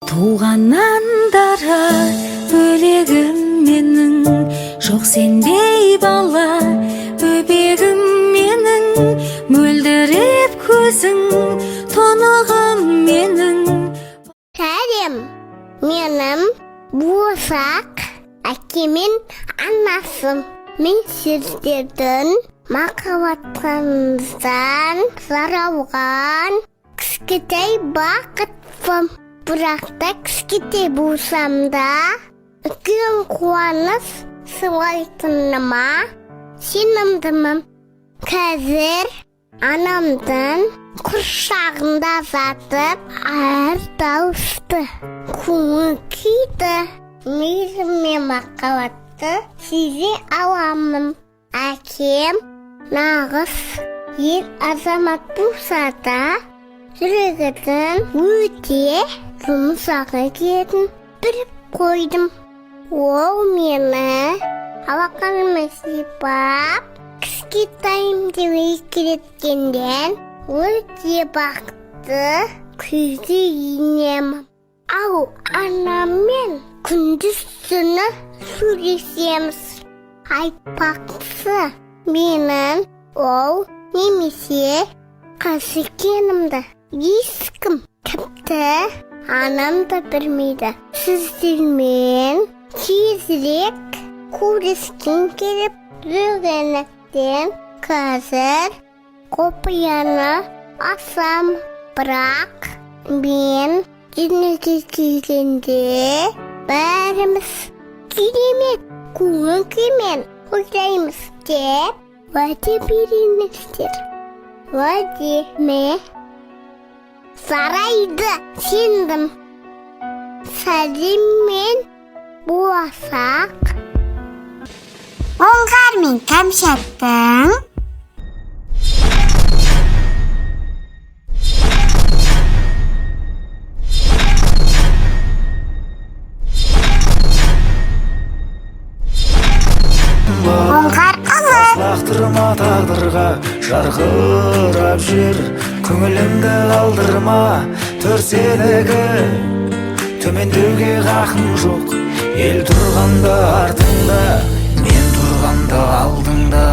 Туғаннан дара бөлегім менің, жоқ сендей бала бөбегім менің, мөлдіреп көзің, тұнығым менің. Сәлем, менің болашақ әкем мен анасым. Мен сіздердің махаббаттарыңыздан жаралған кішкентай бақытпын. Бірақ та кішкентай болсам да, үлкен қуаныш сыйлайтыныма сенімдімін. Қазір анамдың құрсағында жатып, әр дауысты, көңіл күйді, мейірім мен махаббатты сезе аламын. Әкем нағыз ер азамат болса да, жүрегінің өте жұмсақ екенін біліп қойдым. Ол мені алақанымен сипап, кішкентайым деп еркелеткеннен өте бақытты күйге енемін. Ал анаммен күндіз түні сөйлесеміз. Айтпақшы, менің ұл немесе қыз екенімді ешкім, тіпті анам да білмейді. Сіздермен тезірек көріскім келіп жүргендіктен, қазір құпияны ашам. Бірақ мен дүниеге келгенде бәріміз керемет көңіл күймен тойлаймыз деп уәде беріңіздер. Уәде ме? Жарайды, сендім. Сәлеммен, болашақ Оңғар мен Кәмшаттың Оңғар ұлы. Лақтырма тағдырға, жарқырап жүр. Көңілімді қалдырма, төр сенікі. Төмендеуге хақым жоқ, ел тұрғанда артыңда, мен тұрғанда алдыңда.